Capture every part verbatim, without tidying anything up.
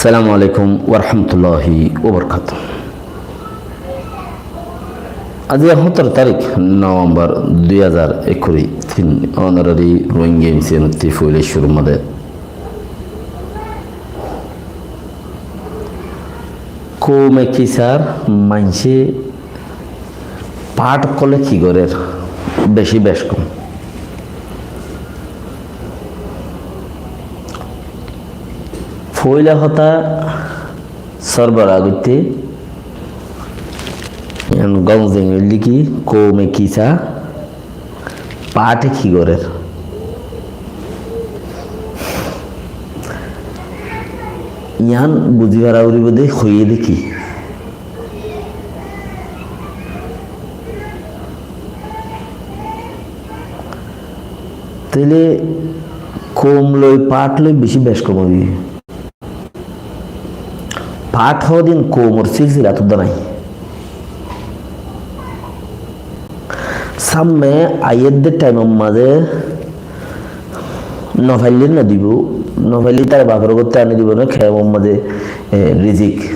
Assalamu alaikum warahmatulláhi wabarakátuhu. Aijja hótoro tarík Novembar dui házar ekkuri tin, ónorari Rohingya M C N ottú foila cúrur mazé koume kisar maincé path ókkole ki gorér? Beci bec kom. Foila hotá sorbora goitté, yián gom zengil dé ki, koume kisa pathe ki gorér? Yián buzi fara foribó dé, hoiyé dé ki? Tóile koum loi path loi beci bec kom óiye. Path hoó din koumor silsilat uddá nai. Samme aiyér dé thaimor mazé no faillé no dibó, no faillé tar bafor gór ottú aní dibó né, kemor mazé, e, rizik.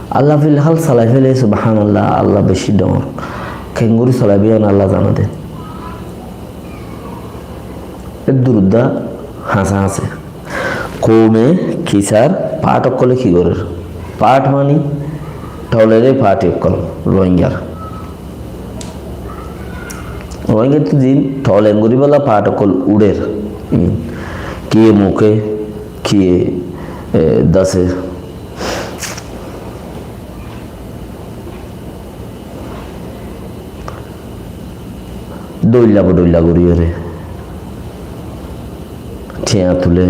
Allah filhal solai féle, subhanallah, Allah beci dhoóñr. Keéngorí solaibo yián Allah zane dé. Eddur uddá hañsé hañsé. Koume kisar path ókkole ki gorér? Path mani tholere pathi ókkol Rohingyar. Rohingyar tú zin tholen gorí bolla path ókkol uçér. Hmm. Kiyé muke, kiyé, e, dase. Dóilla bodóilla goríyoré thiañ tulé,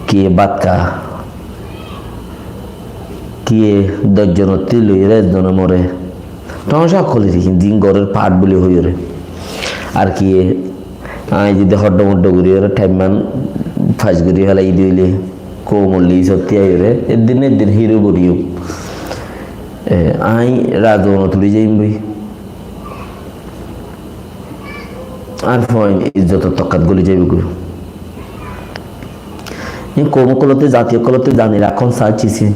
kiyé bát ká, kiyé doc zonottú loiyóre ekzone more. Tomacá ókkol eri din gorér path buli hoiyóre. Ar kiyé aññí zodi hoddho moddho goríyoré thaimman fas gorí félai dóile, koumor list ottú aiyóre, eddin eddin hiro goríyum. E, aññí razuwonot uri zaiyum goi. Ar fuain izzotor tokkat goli zaibo goi. Iín koum ókkolottú, zati ókkolottú zani rakón saá cisi.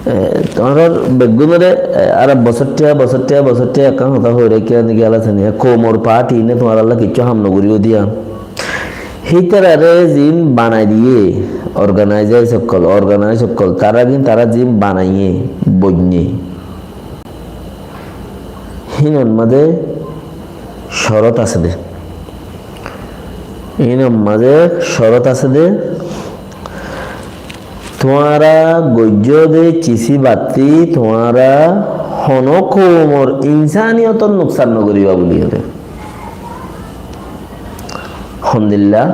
E, tuáñrar beggúnore, e, añára bosóttiya, bosóttiya, bosóttiya ekkán hotá hoi raikká niki, ala sani, e, koumor pathi ne tuáñralla kiccú ham no goríbo diya. Hítarare zin banai diyé, organizers ókkol, organize ókkol, tará gin, tará zin banaiyé, boinné. Hínor mazé corot asé dé. Hínor mazé corot asé dé. Tuáñra goijjó dé cisi batti tuáñra honó koumor insaniyotor nuksan no goríba buli hoó dé. Hondilla?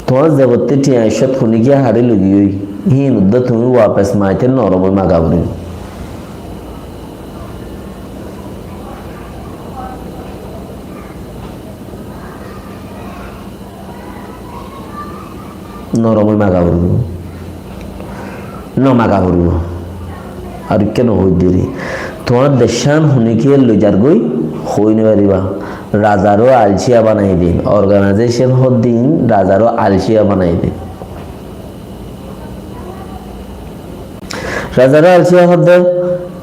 Tuáñr zebottú thiañ aiccót honikiye haçi loi giyói, híin uddá tuñí wapes maite norom ói maga foribó. Norom ói maga foribó. No maga foribó. Ar ikká no hoiddé ri. Tuáñr decán honikiye loi zargói hoi no fariba. Razaró alciya banai din. Organization hoddin razaró alciya banai din. Razaró alciya hoddé,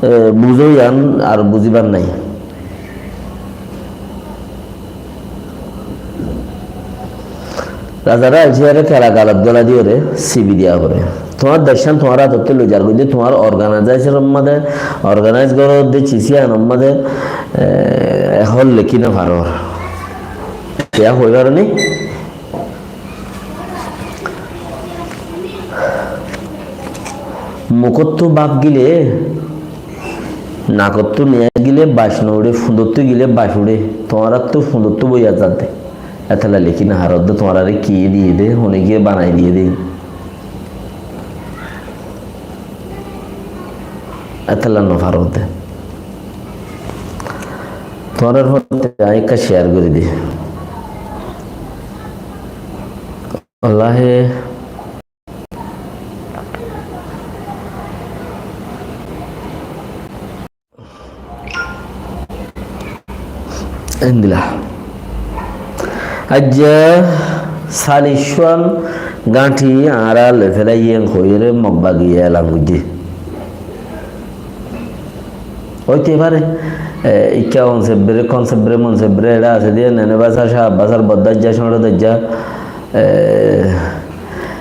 e, buzó yián ar buzibar nai. Razaré alciyaré kela galot gola diyóre sibi diya foré. Tuáñr decán tuáñr atottú loi zargói dé, tuáñr organization or mazé, organize goródde cisi anor mazé, e, ehón leki no faror. Kiya hoi faro ni? Mukottú baf gile, nakottú niyas gile bac no uçé, fundottú gile bac uçé, tuáñrattú fundottú boiya zadde. Etella leki no farodde, tuáñrare kiye diye de, hone kiye banai diye de. Etella no farodde. Tuáñrar hote añí ekka share gori di. Wallahi, Endilla. Aijja salic cúan gáñthi añára loifélaiyé hoiyóre Mog bagiye elan goijjé. Óite fare, e, ikká Onsebbere, Konsebbere, Monsebbere eçé asé de, Nene Basar, Cáh Abbasar, Boddaijja, Cóñçodaijja, e,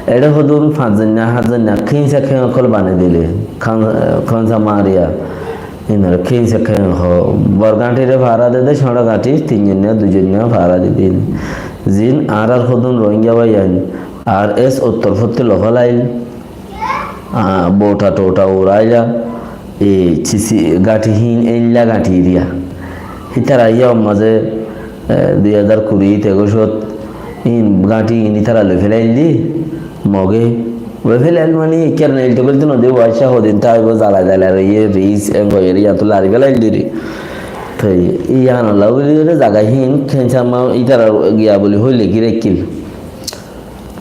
eçé hodún fañs zoinna, hát zoinna, kéñsa kéñ ókkol banai dile, kán-, kéñsa mariya, inore kéñsa kéñ hoó, bor gáñthire fara de de, cóñço gáñthi tin zoinna, dui zoinna fara di dile. Zin añárar hodún Rohingya báiyain, ar es uttor fottí lofélail, ah, bouta touta uraila, e, sisi gáñthi hín, éilla gáñthi eriya. Ítara yó mazé, e, dui házar kuri, ekuicot, ín gáñthi ín ítara loifélail de, Moge. Loifélail mani, ekkere neil to gorí to node, uaicá hodin táibo, zalai zalai roiye, ris, en goiyóre, yián to lari félail de re. Toi, yíanolla buli re zaga hín, kéñsa ma, ítara giya buli hoile ki raikíl.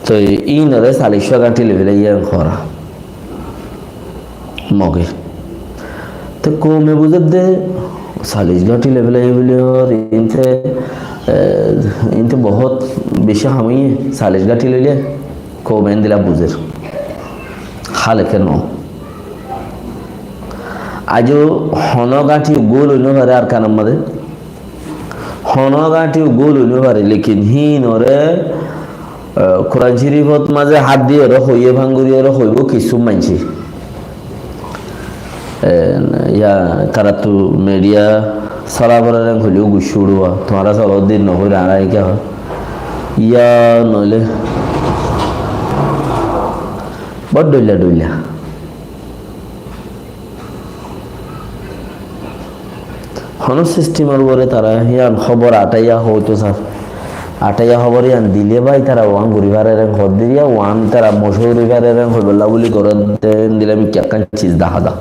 Toi, ínore salic cúa gáñthi loifélaiyé en hoóra. Moge. Te koume buzér de, salic gáñthi loifélaiyé buli hoór, ínte, e, ínte bohút beci ham óiye, salic gáñthi loile, koume endilla buzér. Háleke no. Aijjó hono gáñthi uggúa loi no fare Arkanor mazé. Hono gáñthi uggúa loi no fare, lekin híinore, e, Kuran Córifot mazé hát diyóre hoiyé, fáñguriyóre hoibó kissú maincé. E, yá, tarattu midiya solaforar en hoilé guccú uçúa, tuáñra solor din no hoir, añára iká hoór. Yá noile bóut dhoilla dhoilla. Honó sistimor uore tará yían hóbor athaiya hoóito sar. Athaiya hóbor yían dile bái tará uán gorí farer en hoódde yá, uán tará mochúr ói farer en hoibólla buli gorédde endilla mikká ekkán ciz dahá za.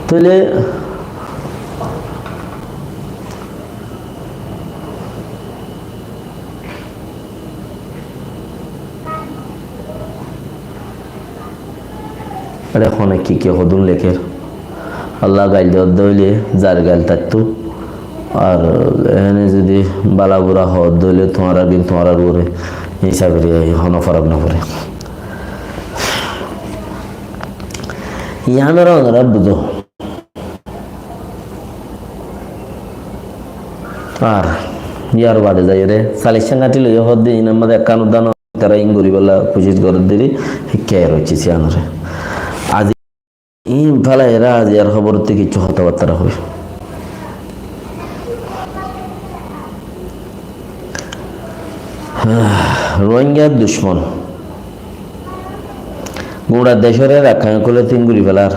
Tóile Ere hone ki ki hodún lekér. Allah gail de ódde óile zar gail taitto. Ar ene zodi bala bura hodde óile tuáñrar din tuáñrar uore hísabe hono farak no fore. Yián ore onora buzo. Ar yar bade zaiyóre, salic cán gáñthi loiyó hoódde, iín ammá de ekkán uddá no, tará iín goríbolla kucíc gorédde ri, hikká er óiccé siyanóre. Azi iín félai ere azi ar hóborottí kiccú hotábattá hoi. Rohingya ducmon. Guñça decóre Rakkáin ókkole tin gorí felar.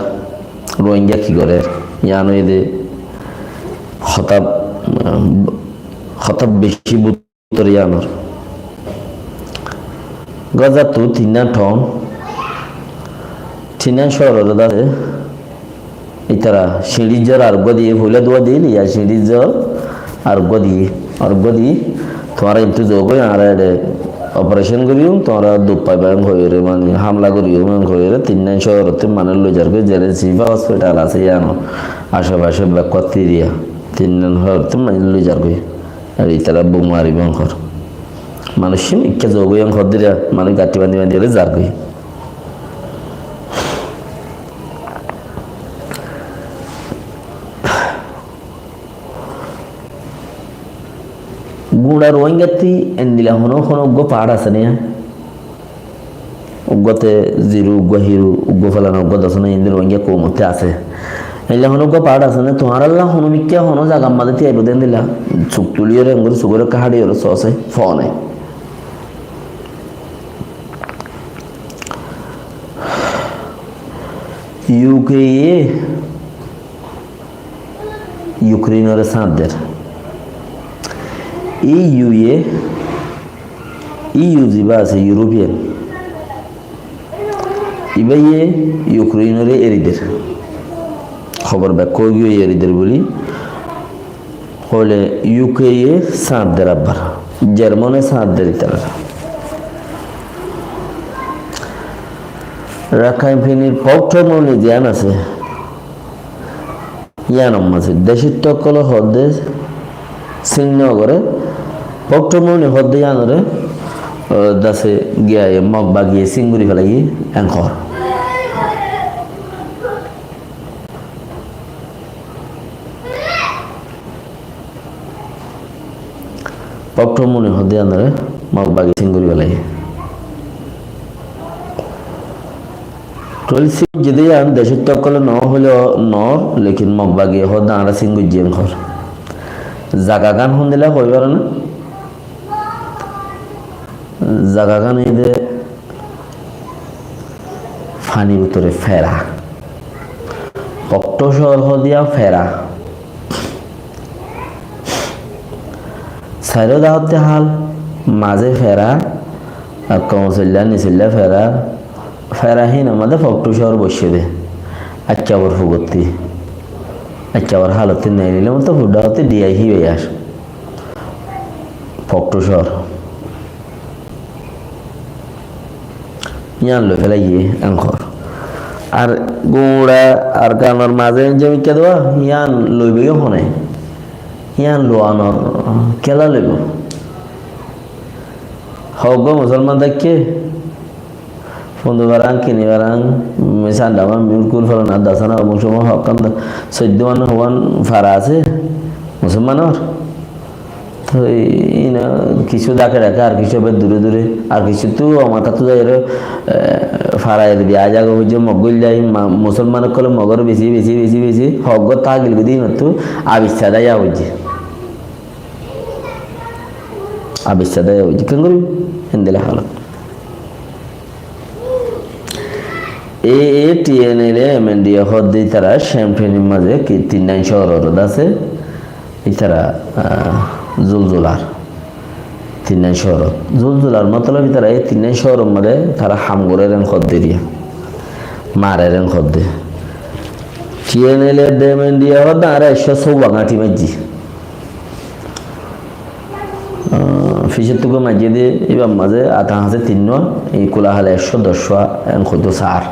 Rohingya ki gorér? Yián óiye de hotá, hotá beci bútore yiánor. Gázattu tinnán thaun, tinnán cóoróre dase, ítara siñçir zor ar uggúa diyé, foila duwa diyé, yá siñçir zor ar uggúa diyé, ar uggúa diyé, tuáñra intú zogói, añára eçe operecón goríyum, tuáñra duk faiba en hoiyóre, mani hámla goríyum en hoiyóre, tinnán cóorottú manúic loi zargói, zere Sifa hospital asé yíanor acefacé bekkúa tiriya, tinnán cóorottú manúic loi zargói. Ar ítara bum maribo en hoór. Manúic cín ikká zogói en hoódde ri, manúic gañthi bañdí bañdí ere zargói. Guñça Rohingyattí endilla honó honó uggúa part asé né? Uggúa te ziru, uggúa hiru, uggúa falana, uggúa dosona, endilla Rohingya koumottí asé. Endilla honó uggúa part asé né? Tuáñralla honó mikká honó zagar mazé tíaibo de endilla suk tuliyóre, enggóri sukóre ekká háçiyóre soóse, fone. U K ye Ukrainore sáñt der. E U ye, E U ziba asé, European, ibáye Ukrainore eri der. Hóbor bekkúa óigiyoi eri der buli. Hoile U K ye sáñt der abbar. Germane sáñt der itarare. Rakhain finir Pokto Muni ziyán asé, yíanor mazé decótti ókkole hoódde sín nogoré, Pokto Muni hoódde yíanoré, ó, dase giyé Mog bagiye sín gorí félaiye, en hoór. Pokto Muni hoódde yíanoré Mog bagiye sín gorí félaiye. Tóile sín goijjé dé yían decótti ókkole no hoilé noór, lekin Mog bagiye hoódde añára sín goijjí en hoór. Zagagán hondilla hoi faro né? Zagagán óilde fanir bútore fera. Pokto cóor hoódde yían fera. Sairó dahotte hál, mazé fera, ekka uñsoilla, nisoilla fera, fera hín amade Pokto cóor boiccé dé. Aiccá bor fugotti. Aiccá bor hálotti neilile motto fudda hotti diyai híbai ar. Pokto cóor. Yían loi félaiye en hoór. Ar guñça ar ganor mazé zemikká dua, yían loibo yó hone. Yían luanor kiyólla loibo? Hoggwá musolman táikke, fundu farang, kini farang, mi sanda ma, mi urkul farang, ar dasa na, omuk somuk hokkán da, soiddo man howan fara asé, musolmanor. Toi ina kissú dake dake, ar kissú abar dure dure, ar kissú tu amar tattú zai ere, e, fara eri di aja go hoijje Mog goillai, ma-, musolman ókkole Mogore besi, besi, besi, besi, hoggwá tagil godi inottu abissá daya hoijje. Abissá daya hoijje. Ken gori? Endilla halot. E, e, T N L A, M N D A hoódde ítara Shénfénir mazé ki tinnán cóor asé, ítara, ah, zulzular. Tinnán cóor. Zulzular motolob ítara e tinnán cóor mazé tara ham gorer en hoódde riya. Marer en hoódde. T N L A de M N D A hoódde añára ekcó sóuwa gáñthi maijjí. Ah, fisottu goi maijjé dé, ibar mazé ata hañsé tinnúa, i kula hale ekcó doccúa, en hoito sar.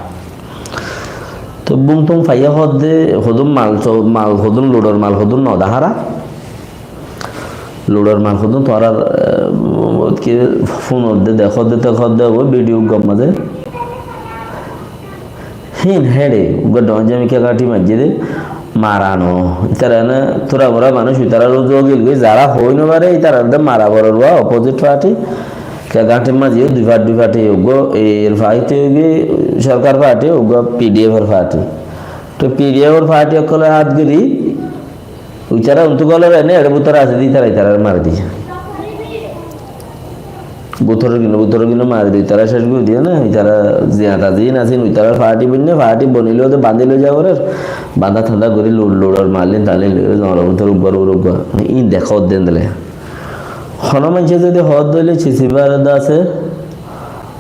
Toi bum tum faiyé hoódde, hodún mal, so-, mal hodún, luçor mal hodún no dahara. Luçor mal hodún tuáñrar, eh, ki fúnodde, dekódde, tekódde, ói bidiu uggwar mazé. Hín héçe, uggwá dhoóñr zemikká gáñthi maijjé dé, marano. Ítara ene tura mura manúic, ítara ruzu gil goi, zara hoi no fare, ítara de mara foror uá, opposite party. Ke gáñthir mazé yó dui party, dui party, uggwá er party óiye goi sorkar party, uggwá P D F or party. Toi P D F or party ókkole hát gori, ítara untú golor ene, ere bútore asé dé, ítara, ítara mari diye. Bútoror gín, bútoror gín mari di, ítara céc gori diye na, ítara ziyata ziín asín, ítara party boinne, party bonile óde bandí loi za gorer, bandá tandá gori luçor, luçor malin talin loi, zongolor bútore uggwar uggwar uggwar. Iín dekódde endilla. Hono maincé zodi hoódde óile Cisibar de asé,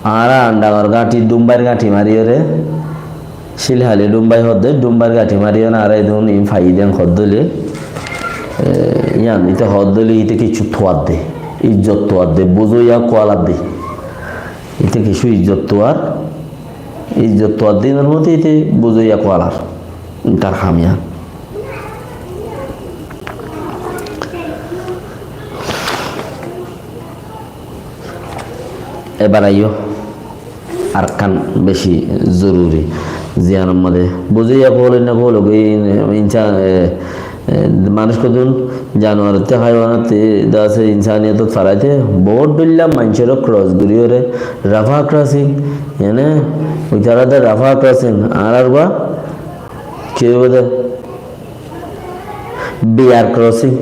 añára Andangor gáñthi, Dumbair gáñthi mariyóre, Cílhali Dumbai hoódde, Dumbair gáñthi mariyóre añára edún iín faiyí dé hoódde óile, e, yían, íte hoódde óile íte kessú tuadde, izzot tuadde, buzoiya kualadde. Íte kessú izzot tuar, izzot tuadde inor mote íte buzoiya kualar. Tar ham yían. Ebar aiyó, Arkan beci zoruri. Ziyanor modé buziya kóle na kóle goi insan, e, e, manúic hodún januarottú, háiwanottú, de asé insaniyotot faraité bout dhoilla maincóre cross gorí óre, Rafah crossing, ene, uitará de Rafah crossing, añárar gua, ki óibo de? Biyar crossing.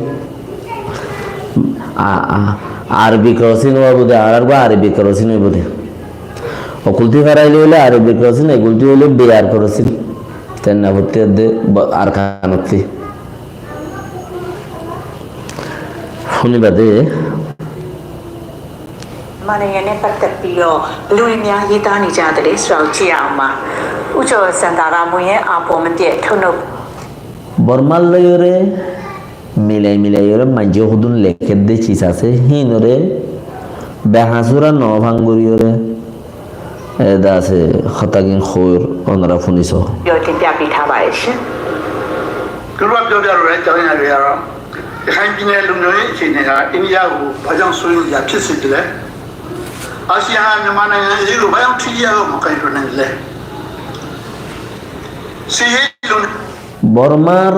A, a, Arabi crossing óibo de, añárar gua Arabi crossing óibo de. Okultí faraile óile Arabi crossing, ekultí óile biyar crossing. Tenna fottí de ba-, Arkanottí. Fúniba de. Mane ene pattat piyo, lui mya yita ni jadale srauchi ama. Ucho sandara muye apo mende thuno. Bormar loiyóre milai milai óre maincé hodún lekédde cis asé, híinoré behasúra no fangoriyóre, Ede asé, hotá gín hoóir, ónora fúniso. ပြောတင်ပြပေးထားပါတယ်ရှင်။ Gurba Byobyaro re, Jaonya Riyaro, Rakhine State lungdoni chinera, India gu bajang suin ya phit si dile. Asi ha nyama na ya ilu bajang thi ya lo makai ro na le. Si ye lung. Bormar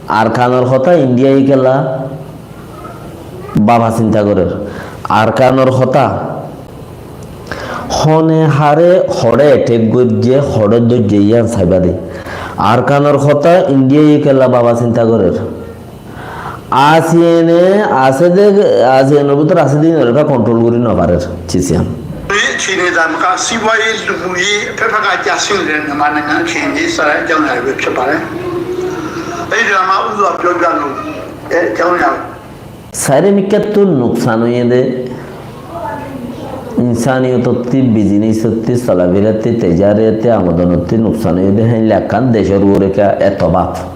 Arkanor hotá India ye kela baba sinta gorer. Arkanor hotá hone hare hore attack goijje, hore doijje, iyan saiba de. Arkanor hotá India ye kela baba sinta gorer. Asiyene asé de, asiyenor bútore asé de, inore control gori no farer, Cisiyan. Chini dam ka sibai luyi, pepa ka jasin re, namane na chini sara jang ai wep chapare. Ei drama uzu abjol galu, e, jang ai. Saire mikkattú nuksan óiye de, insaniyotottí, bizinisottí, solafirattí, tejariyattí, amodonottí nuksan óiye de, héen lekkán decór uore ka eto baf.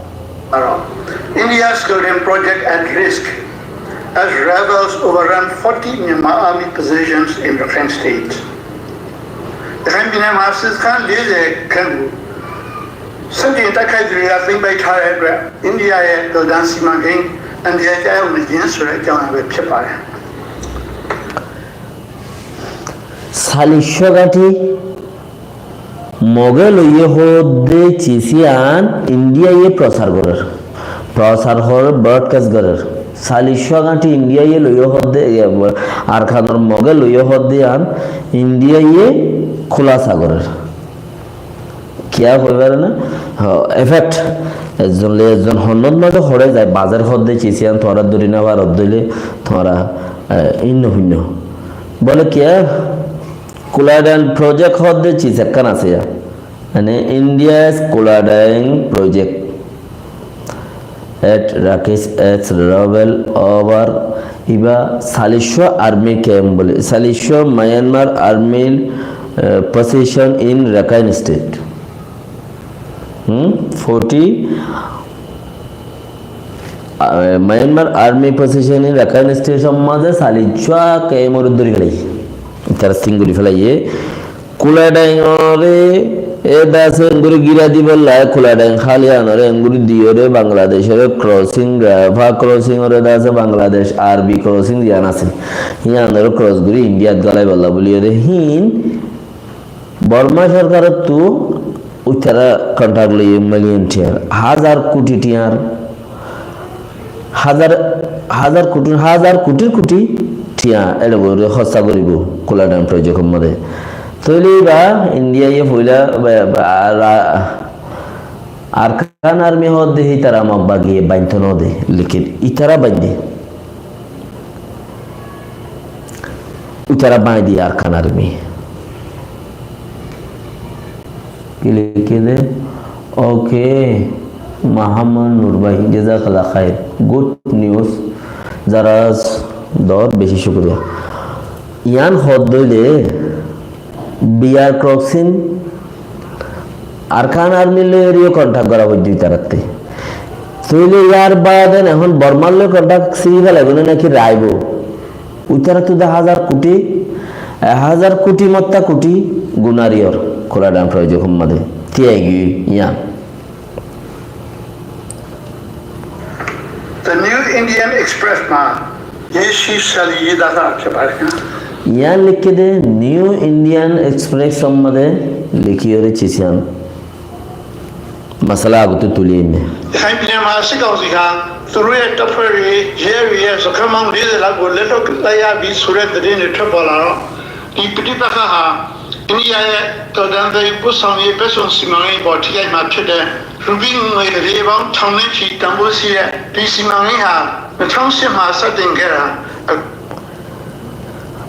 India's Golden Project at risk as rebels overrun forty Myanmar army positions in Rakhine State. Rakhine Myanmar State kan liye je kan. Sandi ta kai dri la thing bai thare bre. India ye golden sima ging, India ye jai uni jin sura jang bai phit pare. Sali shoga ti Moge loiye hoódde Cisiyan Indiaye prosar gorer. Prosar hoór, broadcast gorer. Saliccó gañthi Indiaye loiye hoódde, iye, Arkanor Moge loiye hoódde yián Indiaye kúlasa gorer. Kiyá hoói fare na? Ho, effect. Ezzon loi ezzon honnót mazé hoçé zai, bazer hoódde Cisiyan tuáñra dóri no faroddé óile tuáñra, e, inno fuinno. Bóle kiyá? Kulaidang project hoódde cis ekkán asé ya. Mane India's Kulaidang project at Rakhine State rebel over iba Saliccó army camp bóle, Saliccó Myanmar army, eh, position in Rakhine State. Hmm? Forty Ah, Myanmar Army position in Rakhine State or mazé Saliccó kemor dóri félaiye. Tará sin gorí félaiye. Kulaidang ore, e dase engori gira dibolla, Kulaidang háli anore engori diyore Bangladesh ore crossing, Rafah crossing ore dase Bangladesh R B crossing yián asé. Yián ore cross gorí India t galaibolla bóli ore hin Borma sorkarottú uitará contract loiye million tiyar, házar kuthi tiyar, házar, házar kuthi, házar kuthir kuthi tiya eçe gorí hóssa goribo Kulaidang project or mazé. Tóile iba India ye foila ba, ba, ra, Arkan Army hoódde hítara Mog bagiye bainto no de, lekin ítara bainde. Ítara bañdi Arkan Army. Ki lekéde? Okay, Muhammad Nur bhai, jazakallah khair. Good news. Zaras dor, beci cukuriya. Yián hoódde óile B R Crossing Arkan Army loi eriyo contract gora foijje ítarattú. Tóile yar baade ehón Bormar loi contract siri félaibo né naki raibo? Uitarattú de házar kuthi, e, házar kuthi motta kuthi gunar iyor Kulaidang project or mazé tiyai giyói yián. The New Indian Express ma, ye shi sali ye dasa ache pare na. Yián lekéde New Indian Express or mazé lekiyore cis yián. Masala agottú tuli ainné. Rakhine Myanmar State Council ha, turu ekta fari, ye ye, sokha mang de la gole to la ya bi sure de ne tra bola ro. Ni piti pa ha, India ye Kaladan de ipu sang ye pe song si mang ye bo thi ya ma thi de. Ruby ngoi re bang thang ne chi tambo si ye, pi si mang ye ha, thang si ma sa ding ke ra.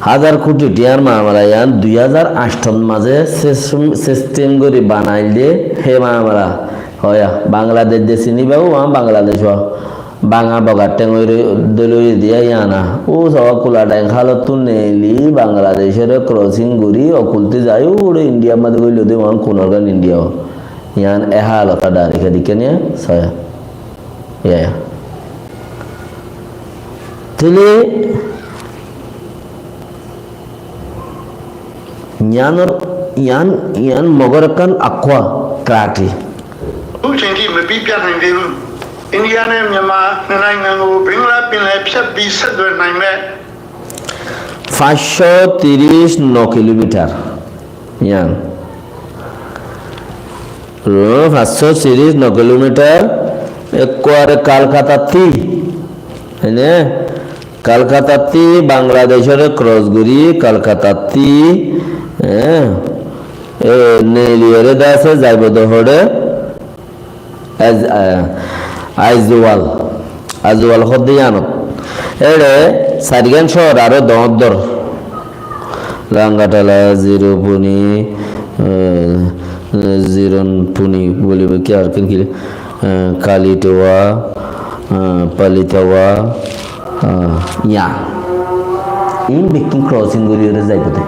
Házar kuthi tiyar mamala yián dui házar añcthot mazé system, system gorí banail de hé mamala. Hoya, Bangladec de sini babu, uán Bangladec o. Banga bogar theng oire dóli oire diya yián a. Ó soba Kulaidang hálottú neeli Bangladec ore crossing gorí okultí zai ure India mazé goillo de uán kunor gan India o. Yián e hálot a direct e dikke niya, soya. Ya, ya. Tóile yiánor Yián, yián Mogor ekkán akkuwa karate. Índia နဲ့ မြန်မာ နှစ်နိုင်ငံကို ဘင်္ဂလားပင်လယ်ဖြတ်ပြီး ဆက်သွယ်နိုင်မဲ့ fañsshó tiríc no kilómitar. Yián. Fañsshó tiríc no kilómitar. Ekkuware Kalkatattí, ene, Kalkatattí Bangladecóre kros gorí, Kalkatattí, eh, e, neeliyóre de asé, zaibo de hoçé, Aiz-, eh, Aizuwal. Aizuwal hoddé yiánot. Ére sairgán cóor aró doóñr dór. Langatala, Ziropuni, eh, Zironpuni bólibo ki ar ken ki, eh, Kalitewa, eh, Palitewa, ah, yián. Iín bekkún crossing gorí óre zaibou de.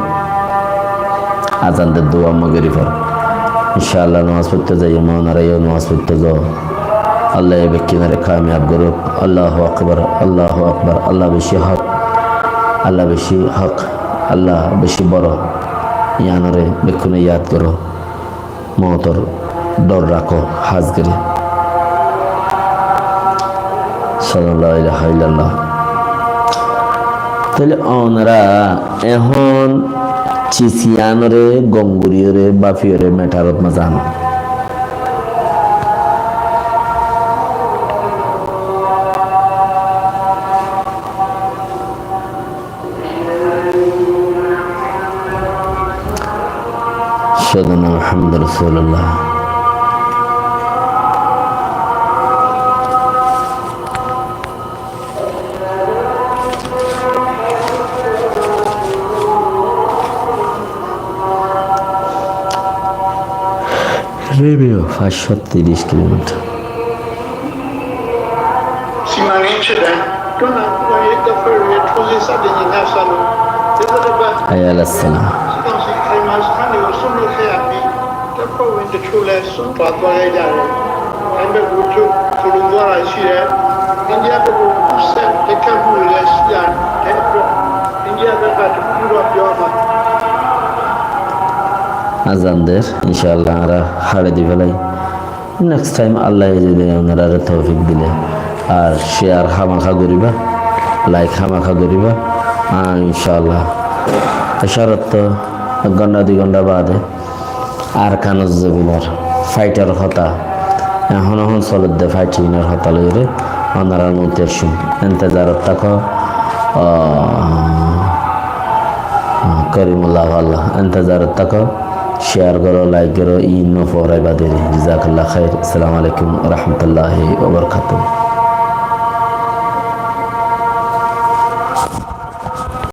Azan der dé Mogorifor. Incállah, nomás foitto zaiyum, onora yó nomás foitto zo. Allah e bekkúnore kamiyab gorouk. Allahu Akbar, Allahu Akbar. Allah beci hók. Allah beci hók. Allah beci boro. Yiánore bekkúne yad goró. Moutor dor rakó, hás gorí. Ashhadu an la ilaha illallah. Tóile onora ehón cis yiánore gom goríyore, báfiyore, metharot mazan. Ashhadu anna Muhammadar Rasulullah. Review, fañsshó tiríc kilómitar. Siman incident, tuna kuma yadda fari ya tuzi sa de ni na sanu. Yadda da ba. Hayya ala salah. Sikan si kai mas mani wa sunu khayabi. Dabba wende chule sun ba ba ya ya. Ende gucu tulung wara si ya. India be bu kusa de ka bu le si ya. India be ka tu kuro bioma. Azan der, incállah, añára hári di félai. Next time Allah ye zodi onorare toufik dile, ar share hámaká goriba, like hámaká goriba, ar incállah, ecórat to ek gonta dui gonta bade Arkanor zominor faitor hotá, ehón ehón soledde faitinor hotá loiyore onorar muúntu aiccúm. Entezarot táko, ah, Korimullah Allah, entezarot táko. Share goró, like goró, iín no foraiba deri. Jazakallah khair. Assalamu alaikum wa rahmatullahi wa barakatuh.